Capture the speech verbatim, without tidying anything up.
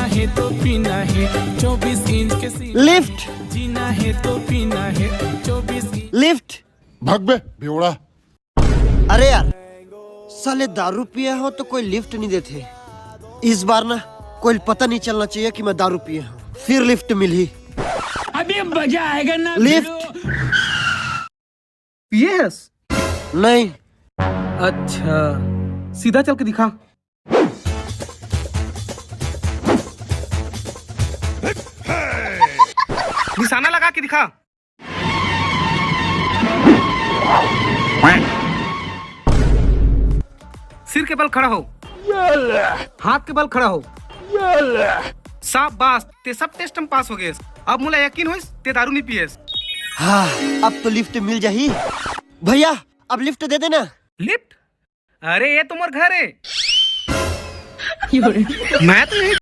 है तो पीना है चौबीस इंच के सीने। लिफ्ट। जीना है तो पीना है चौबीस इंच। लिफ्ट। भाग बे बेवड़ा। अरे यार, साले दारू पिए हो तो कोई लिफ्ट नहीं देते। इस बार ना, कोई पता नहीं चलना चाहिए कि मैं दारू पिए हूँ, फिर लिफ्ट मिली। अभी मजा आएगा ना। लिफ्ट। पिए हस? नहीं। अच्छा, सीधा चल के दिखा। निशाना लगा के दिखा। सिर के बल खड़ा हो। हाथ के बल खड़ा हो। शाबाश, ते सब टेस्ट में पास हो गए। अब मोला यकीन होइस, ते दारू नहीं पिएस। हाँ, अब तो लिफ्ट मिल जाही। भैया, अब लिफ्ट दे देना। लिफ्ट? अरे, ये तो मोर घर है। मैं तो यही